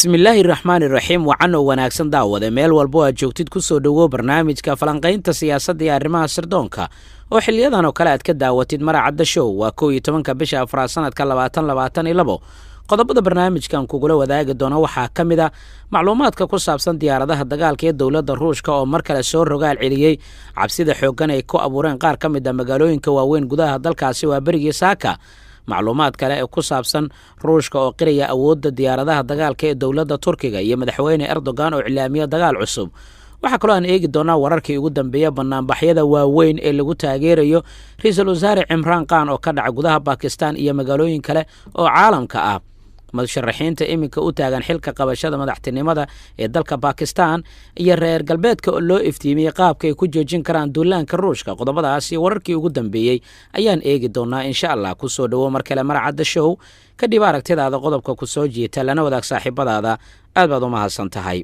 Bismillaahi raxmaani raxiim. Wacan oo wanaagsan daawade, meel walbo aad joogtid, kusoo dhowow barnaamijka falanqaynta siyaasadda iyo arrimaha sirdoonka oo xiliyadan oo kale aad ka daawatid Maracadda Show. Waa 11-ka bisha afraad, sanadka 2022. Qodobada barnaamijkan kugula wadaagi doono waxaa ka mid a macluumaadka ku saabsan diyaaradaha dagaalka ee dowladda Ruushka oo mar kale soo rogaal celiyey cabsida xooggan ay ku abuureen qaar ka mid a magaalooyinka waaweyn gudaha dalkaasi waa berigii saaka. Macluumaad kale ee ku saabsan Ruushka oo qiraya awoodda diyaaradaha dagaalka ee dowladda Turkiga iyo madaxweyne Erdogan oo iclaamiya dagaal cusub. Waxaa kaloo aan eegi doonaa wararkii ugu dambeeya banaanbaxyada waaweyn ee lagu taageerayo ra-iisul wasaare Cimraan Khan oo ka dhaca gudaha Bakistan iyo magaalooyin kale oo caalamka ah, musharaxiinta iminka u taagan xilka qabashada madaxtinimada ee dalka Bakistan iyo reer galbeedka oo loo iftiimiyey qaabka ay ku joojin karaan duulaanka Ruushka. Qodobadaas iyo wararkii ugu dambeeyey ayaan eegi doonaa, insha Allah. Kusoo dhowo mar kale Maracadda Show. Kadhib aragtidaada qodobka ku soo jiita, lana wadaag saaxiibadaada. Aad baad u mahadsan tahay.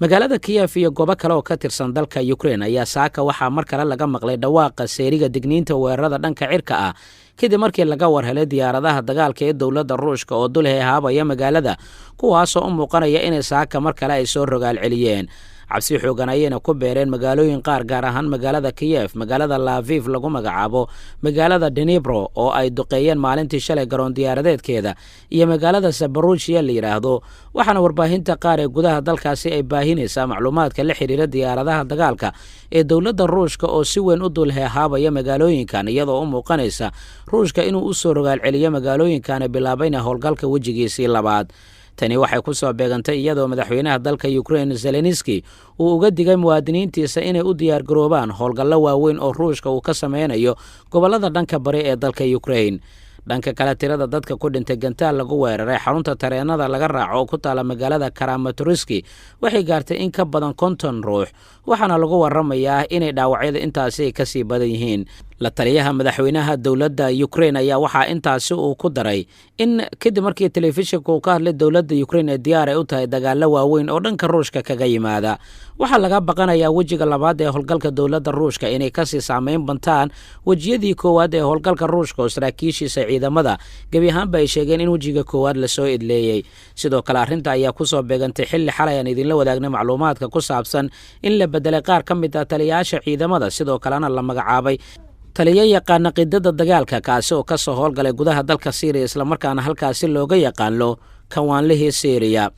Magaalada Kiyef iyo goobo kale oo ka tirsan dalka Ukrein ayaa saaka waxaa mar kale laga maqlay dhawaaqa seeriga digniinta weerarada dhanka cirka ah, kadib markii laga warhelay diyaaradaha dagaalka ee dowladda Ruushka oo dul heehaabaya magaalada, kuwaasoo u muuqanaya inay saaka mar kale ay soo rogaal celiyeen. Cabsi xoogan ayayna ku beereen magaalooyin qaar, gaar ahaan magaalada Kiyef, magaalada Laviv lagu magacaabo, magaalada Dnibro oo ay duqeeyeen maalintii shalay garoon diyaaradeedkeeda, iyo magaalada Sabarujiya la yidhaahdo. Waxaana warbaahinta qaar ee gudaha dalkaasi ay baahinaysaa macluumaadka la xiriira diyaaradaha dagaalka ee dowladda Ruushka oo si weyn u dul heehaabaya magaalooyinkan, iyadoo u muuqanaysa Ruushka inuu u soo rogaal celiyo magaalooyinkana, bilaabayna howlgalka wejigiisii labaad. Tani waxay ku soo beegantay iyadoo madaxweynaha dalka Ukrein Zelenski uu uga digay muwaadiniintiisa inay u diyaargaroobaan howlgallo waaweyn oo Ruushka uu ka sameynayo gobollada dhanka bari ee dalka Ukrein. Dhanka kale, tirada dadka ku dhintay gantaal lagu weeraray xarunta tareenada laga raaco oo ku taala magaalada Karamatoriski waxay gaartay in ka badan 50 ruux, waxaana lagu waramayaa inay dhaawacyada intaasi ay kasii badan yihiin. La taliyaha madaxweynaha dowladda Ukrein ayaa waxaa intaasi uu ku daray in kadib markii telefishinka uu ka hadlay dowladda Ukrein ee diyaar ay u tahay dagaalo waaweyn oo dhanka Ruushka kaga yimaada. Waxaa laga baqanayaa wejiga labaad ee howlgalka dowladda Ruushka inay kasii saameyn bantaan wejiyadii koowaad ee howlgalka Ruushka, oo saraakiishiisa ciidamada gebi ahaanba ay sheegeen in wejiga koowaad lasoo idleeyey. Sidoo kale, arrinta ayaa kusoo beegantay xilli xalay aan idinla wadaagnay macluumaadka ku saabsan in la bedelay qaar ka mid ah taliyayaasha ciidamada, sidoo kalena la magacaabay taliyo yaqaana qidada dagaalka, kaasi oo kasoo howlgalay gudaha dalka Siiriya, islamarkaana halkaasi looga yaqaano kawaanlihii Siiriya.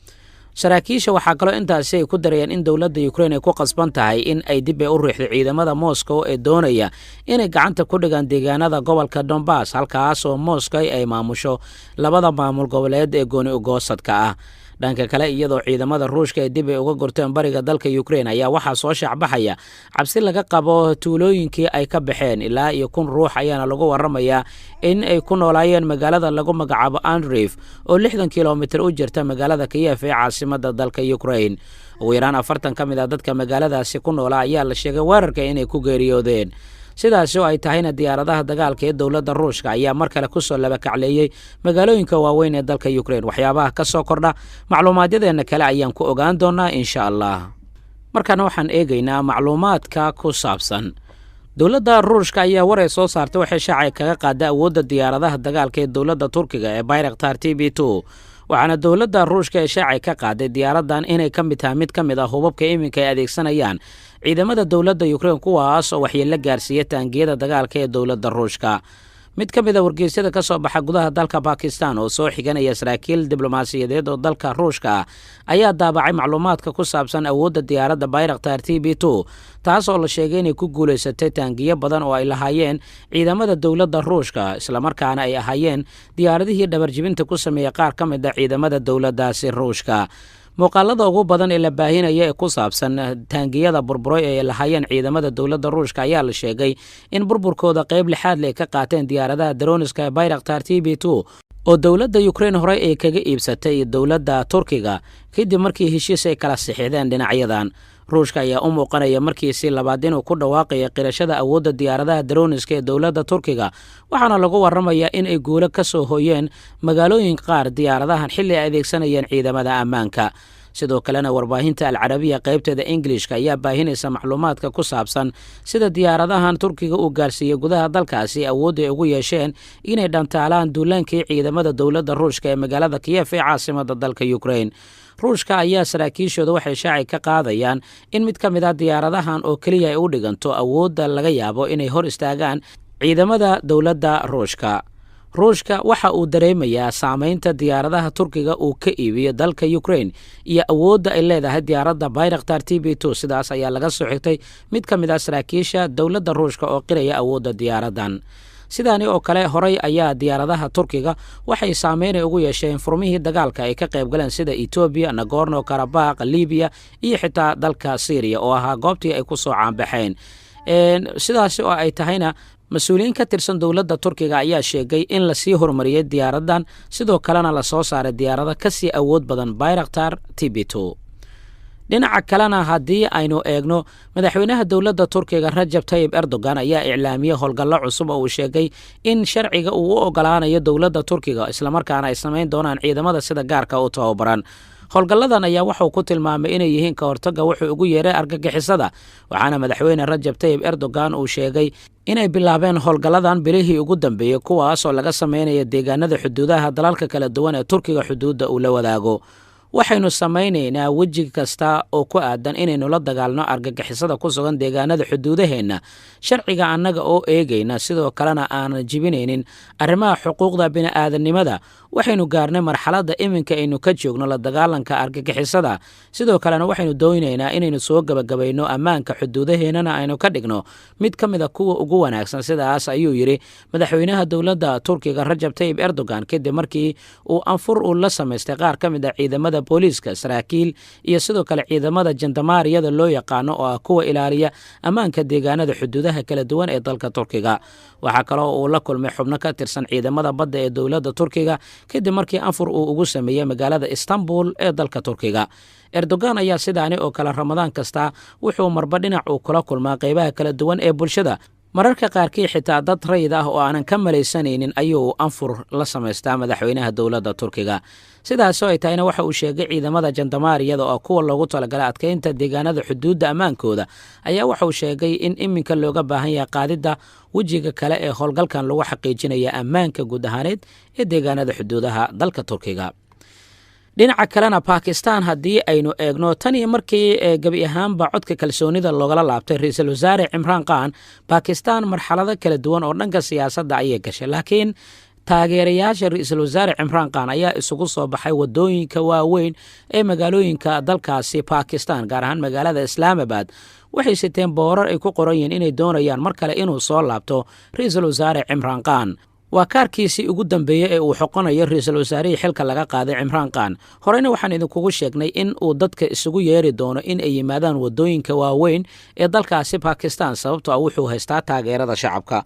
Saraakiisha waxaa kaloo intaasi ay ku darayeen in dowladda Ukrein ay ku qasban tahay in ay dib ay u riixdo ciidamada Moscow ee doonaya inay gacanta ku dhigaan deegaanada gobolka Donbass, halkaasoo Moscow ay maamusho labada maamul goboleed ee gooni ugoosadka ah. Dhanka kale, iyadoo ciidamada Ruushka ay dib ay uga gurteen bariga dalka Ukrein, ayaa waxaa soo shaacbaxaya cabsi laga qabo tuulooyinkii ay ka baxeen. Ilaa iyo 1000 ruux ayaana lagu waramayaa in ay ku noolaayeen magaalada lagu magacaabo Andrif oo 60 kilomitir u jirta magaalada Kiyef ee caasimada dalka Ukrain. Ugu yaraan 40 ka mid ah dadka magaaladaasi ku noolaa ayaa la sheegay weerarka inay ku geeriyoodeen. Sidaasi oo ay tahayna, diyaaradaha dagaalka ee dowladda Ruushka ayaa mar kale kusoo labakacleeyey magaalooyinka waaweyn ee dalka Ukrein. Waxyaabaha ka soo kordha macluumaadyadeena kale ayaan ku ogaan doonaa, insha Allah. Markaana waxaan eegaynaa macluumaadka ku saabsan dowladda Ruushka ayaa war ay soo saartay waxay shaacay kaga qaada awoodda diyaaradaha dagaalka ee dowladda Turkiga ee Bayraktar TB2. Waxaana dowladda Ruushka ee shaacay ka qaaday diyaaradan inay ka mid tahay mid ka mid ah hubabka iminka ay adeegsanayaan ciidamada dowladda Ukrein, kuwaas oo waxyeello gaarsiiya taangiyada dagaalka ee dowladda Ruushka. Mid ka mid a wargeysyada ka soo baxa gudaha dalka Bakistan oo soo xiganaya saraakiil diblomaasiyadeed oo dalka Ruushka ah ayaa daabacay macluumaadka ku saabsan awoodda diyaaradda Bayraktar TB2, taas oo la sheegay inay ku guulaysatay taangiyo badan oo ay lahaayeen ciidamada dowladda Ruushka, islamarkaana ay ahaayeen diyaaradihii dhabarjibinta ku sameeyey qaar ka mid a ciidamada dowladdaasi Ruushka. Muuqaalada ugu badan ee la baahinaya ee ku saabsan taangiyada burburay ee lahaayeen ciidamada dowladda Ruushka ayaa la sheegay in burburkooda qayb lixaad le ka qaateen diyaaradaha daroniska ee Bayraktar TB2 oo dowladda Ukrein horey ay kaga iibsatay dowladda Turkiga kadib markii heshiis ay kala sixideen dhinacyadan. Ruushka ayaa u muuqanaya markiisii labaad inuu ku dhawaaqayo qirashada awoodda diyaaradaha daroniska ee dowladda Turkiga, waxaana lagu waramayaa in ay guulo ka soo hoyeen magaalooyin qaar diyaaradahan xilli ay adeegsanayeen ciidamada ammaanka. Sidoo kalena warbaahinta Alcarabiya qaybteeda Ingilishka ayaa baahinaysa macluumaadka ku saabsan sida diyaaradahan Turkiga uu gaarsiiyey gudaha dalkaasi awoodda ay ugu yeesheen inay dhantaalaan duulaankii ciidamada dowladda Ruushka ee magaalada Kiyef ee caasimada dalka Ukrain. Ruushka ayaa saraakiishooda waxay shaaci ka qaadayaan in mid ka mid a diyaaradahan oo keliya ay u dhiganto awoodda laga yaabo inay hor istaagaan ciidamada dowladda Ruushka. Ruushka waxa uu dareemayaa saameynta diyaaradaha Turkiga uu ka iibiyo dalka Ukrain iyo awoodda ay leedahay diyaaradda Bayraktar TB2. Sidaas ayaa laga soo xigtay mid ka mid ah saraakiisha dowladda Ruushka oo qiraya awoodda diyaaraddan. Sidaani oo kale horay ayaa diyaaradaha Turkiga waxay saameynay ugu yeesheen furmihii dagaalka ay ka qayb galeen sida Etoobiya, Nagorno Karabaq, Libiya iyo xitaa dalka Syriya oo ahaa goobtii ay ku soo caanbaxeen. Sidaasi oo ay tahayna, mas-uuliyiin ka tirsan dowladda Turkiga ayaa sheegay in lasii horumariyey diyaaraddan, sidoo kalena lasoo saaray diyaarado kasii awood badan Bayraktar TB2. Dhinaca kalena haddii aynu eegno, madaxweynaha dowladda Turkiga Rajab Tayib Erdogan ayaa iclaamiyey howlgallo cusub oo uu sheegay in sharciga uu u ogolaanayo dowladda Turkiga, islamarkaana ay samayn doonaan ciidamada sida gaarka u tababaran. Howlgalladan ayaa waxauu ku tilmaamay inay yihiin ka hortagga wuxuu ugu yeeray argagixisada, waxaana madaxweyne Rajab Tayib Erdogan uu sheegay inay bilaabeen howlgalladan bilihii ugu dambeeyey, kuwaas oo laga sameynaya deegaanada xuduudaha dalalka kala duwan ee Turkiga xuduudda uu la wadaago. Waxaynu samaynaynaa weji kasta oo ku aadan inaynu la dagaalno argagixisada ku sugan deegaanada xuduudaheenna, sharciga annaga oo eegayna, sidoo kalena aanan jibinaynin arrimaha xuquuqda bini'aadanimada. Waxaynu gaarnay marxaladda iminka aynu ka joogno la dagaalanka argagixisada, sidoo kalena waxaynu doonaynaa inaynu soo gebagabayno ammaanka xuduudaheennana aynu ka dhigno mid ka mid a kuwa ugu wanaagsan. Sidaas ayuu yidhi madaxweynaha dowladda Turkiga Rajab Tayib Erdogan kadib markii uu anfur uu la samaystay qaar ka mid a ciidamada booliiska, saraakiil iyo sidoo kale ciidamada jandamaariyada loo yaqaano oo ah kuwa ilaaliya ammaanka deegaanada xuduudaha kala duwan ee dalka Turkiga. Waxaa kaloo uu la kulmay xubno ka tirsan ciidamada badda ee dowladda Turkiga kadib markii anfur uu ugu sameeyey magaalada Istanbul ee dalka Turkiga. Erdogan ayaa sidaani oo kale Ramadaan kasta wuxuu marba dhinac uu kula kulmaa qeybaha kala duwan ee bulshada. Mararka qaarkii xitaa dad rayid ah oo aanan ka malaysanaynin ayuu anfur la samaystaa madaxweynaha dowladda Turkiga. Sidaasoo ay tahayna, waxa uu sheegay ciidamada jandamaariyada oo kuwa loogu talagalay adkeynta deegaanada xuduudda ammaankooda ayaa waxauu sheegay in iminka looga baahan yahay qaadidda wejiga kale ee howlgalkan lagu xaqiijinaya ammaanka guud ahaaneed ee deegaanada xuduudaha dalka Turkiga. Dhinaca kalena Bakistan haddii aynu eegno, tan iyo markii gebi ahaanba codka kalsoonida loogala laabtay ra-iisul wasaare Cimraan Khan, Bakistan marxalado kala duwan oo dhanka siyaasadda ayay gashay, laakiin taageerayaasha ra-iisul wasaare Cimraan Khan ayaa isugu soo baxay wadooyinka waaweyn ee magaalooyinka dalkaasi Bakistan, gaar ahaan magaalada Islaamabad. Waxay siteen boorar ay ku qoran yihiin inay doonayaan mar kale inuu soo laabto ra-iisul wasaare Cimraan Khan. Waa kaarkiisii ugu dambeeyey ee uu xoqonayo ra-iisul wasaarihii xilka laga qaaday Cimraan Khan. Horeyna waxaan idinkugu sheegnay in uu dadka isugu yeeri doono in ay yimaadaan wadooyinka waaweyn ee dalkaasi Bakistan, sababtoo ah wuxuu haystaa taageerada shacabka.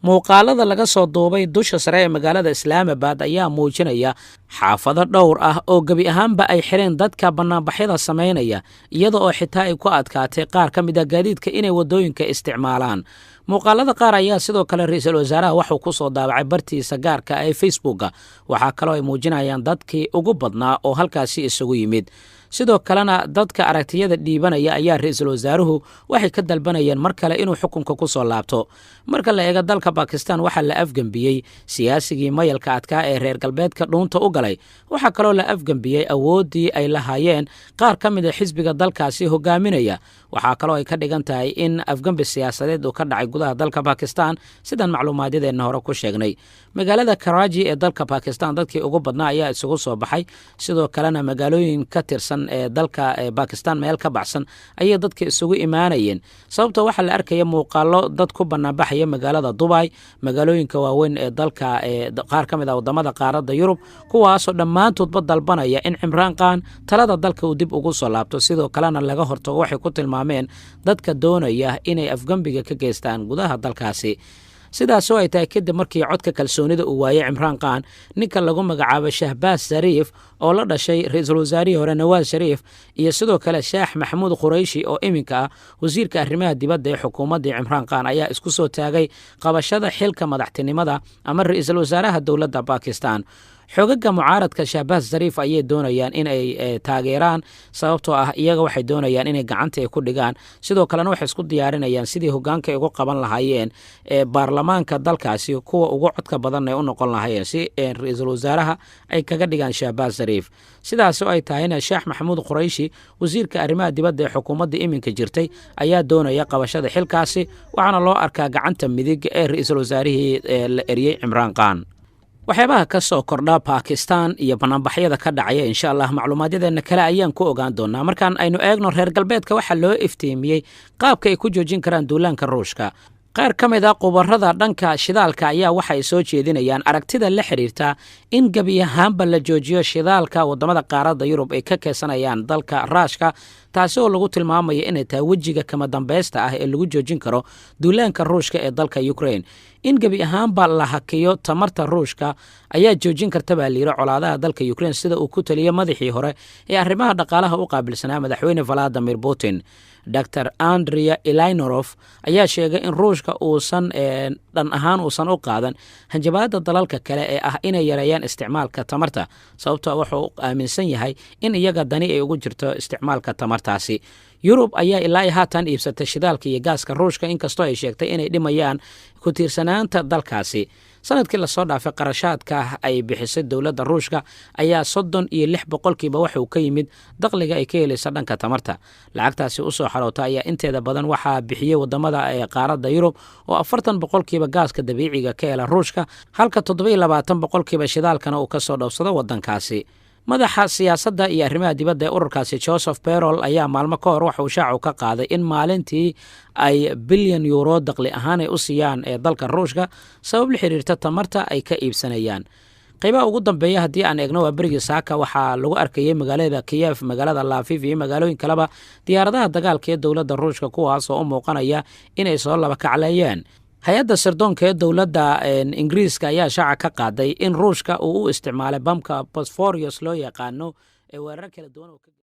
Muuqaalada laga soo duubay dusha sare ee magaalada Islaamabad ayaa muujinaya xaafado dhowr ah oo gebi ahaanba ay xireen dadka bannaanbaxyada samaynaya, iyada oo xitaa ay ku adkaatay qaar ka mid a gaadiidka inay waddooyinka isticmaalaan. Muuqaalada qaar ayaa sidoo kale ra-iisul wasaaraha waxuu ku soo daabacay bartiisa gaarka ah ee Facebooka. Waxaa kaloo ay muujinayaan dadkii ugu badnaa oo halkaasi isugu yimid. Sidoo kalena dadka aragtiyada dhiibanaya ayaa ra-iisul wasaaruhu waxay ka dalbanayeen mar kale inuu xukunka ku soo laabto. Marka la eego dalka Bakistan, waxaa la afgembiyey siyaasigii mayalka adkaa ee reer galbeedka dhuunta u galay. Waxaa kaloo la afgembiyey awooddii ay lahaayeen qaar ka mid a xisbiga dalkaasi hogaaminaya. Waxaa kaloo ay ka dhigan tahay in afgembi siyaasadeed uu ka dhacay gudaha dalka Bakistan, sidaan macluumaadyadeenna hore ku sheegnay. Magaalada Karaaji ee dalka Bakistan dadkii ugu badnaa ayaa isugu soo baxay. Sidoo kalena magaalooyin ka tirsan ee dalka Bakistan meel ka baxsan ayay dadka isugu imaanayeen, sababtoo waxaa la arkaya muuqaalo dad ku banaanbaxaya magaalada Dubay, magaalooyinka waaweyn ee dalka qaar ka mid ah wadamada qaaradda Yurub, kuwaasoo dhammaantoodba dalbanaya in Cimraan Khan talada dalka uu dib ugu soo laabto, sidoo kalena laga hortago waxay ku tilmaameen dadka doonaya inay afgembiga ka geystaan gudaha dalkaasi. Sidaasoo ay tahay, kadib markii codka kalsoonida uu waayey Cimraan Khan, ninka lagu magacaabo Shahbaas Shariif oo la dhashay ra-iisul wasaarihii hore Nawaas Shariif iyo sidoo kale Shaax Maxamuud Qurayshi oo iminka ah wasiirka arrimaha dibadda ee xukuumaddii Cimraan Khan ayaa isku soo taagay qabashada xilka madaxtinimada ama ra-iisul wasaaraha dowladda Bakistan. Xoogaga mucaaradka Shahbaas Zariif ayay doonayaan in ay taageeraan, sababtoo ah iyaga waxay doonayaan inay gacanta ay ku dhigaan. Sidoo kalena waxay isku diyaarinayaan sidii hogaanka ay ugu qaban lahaayeen baarlamaanka dalkaasi, kuwa ugu codka badanna ay u noqon lahaayeen, si ra-iisul wasaaraha ay kaga dhigaan Shahbaas Zariif. Sidaas oo ay tahayna, Sheekh Maxamuud Qurayshi, wasiirka arrimaha dibadda ee xukuumadda iminka jirtay, ayaa doonaya qabashada xilkaasi, waxaana loo arkaa gacanta midig ee ra-iisul wasaarihii la eriyey Cimraan Khan. Waxyaabaha ka soo kordha Bakistan iyo banaanbaxyada ka dhacaya, insha Allah macluumaadyadeena kale ayaan ku ogaan doonaa. Markaan aynu eegno reer galbeedka, waxaa loo iftiimiyey qaabka ay ku joojin karaan duulaanka Ruushka. Qaar ka mid a khubarada dhanka shidaalka ayaa waxay soo jeedinayaan aragtida la xiriirta in gebi ahaanba la joojiyo shidaalka wadamada qaaradda Yurub ay ka keensanayaan dalka Raashka, taasi oo lagu tilmaamayo inay tahay wejiga kama dambaysta ah ee lagu joojin karo duulaanka Ruushka ee dalka Ukraine. In gebi ahaanba la hakiyo tamarta Ruushka ayaa joojin karta, baa layidhi, colaadaha dalka Ukraine, sida uu ku taliyey madaxii hore ee arrimaha dhaqaalaha u qaabilsanaa madaxweyne Valadimir Putin. Dr Andrea Elinorov ayaa sheegay in Ruushka uusan dhan ahaan uusan u qaadan hanjabaada dalalka kale ee ah inay yareeyaan isticmaalka tamarta, sababtoo wuxuu aaminsan yahay in iyaga dani ay ugu jirto isticmaalka tamartaasi. Yurub ayaa ilaa haatan iibsatay shidaalka iyo gaaska Ruushka, inkastoo ay sheegtay inay dhimayaan ku tiirsanaanta dalkaasi. Sanadkii lasoo dhaafay, qarashaadka ay bixisay dowladda Ruushka ayaa 36% waxauu ka yimid dakhliga ay ka helaysa dhanka tamarta. Lacagtaasi usoo xaroota ayaa inteeda badan waxaa bixiyey wadamada ee qaaradda Yurub, oo 40% gaaska dabiiciga ka hela Ruushka, halka 27% shidaalkana uu kasoo dhowsado wadankaasi. Madaxa siyaasadda iyo arrimaha dibadda ee ururkaasi, Joseph Berol, ayaa maalmo ka hor waxa uu shaacu ka qaaday in maalintii ay bilyan yuuro daqli ahaan ay u siiyaan ee dalka Ruushka, sabab la xiriirta tamarta ay ka iibsanayaan. Qaybaha ugu dambeeya haddii aan eegno, waa berigii saaka waxaa lagu arkayay magaalada Kiyef, magaalada Lafif iyo magaalooyin kaleba diyaaradaha dagaalka ee dowladda Ruushka, kuwaas oo u muuqanaya inay soo laba kacleeyeen. Hay-adda sirdoonka ee dowladda Ingiriiska ayaa shaaca ka qaaday in Ruushka uu u isticmaalay bamka Bosforius loo yaqaano ee weerar kala duwan.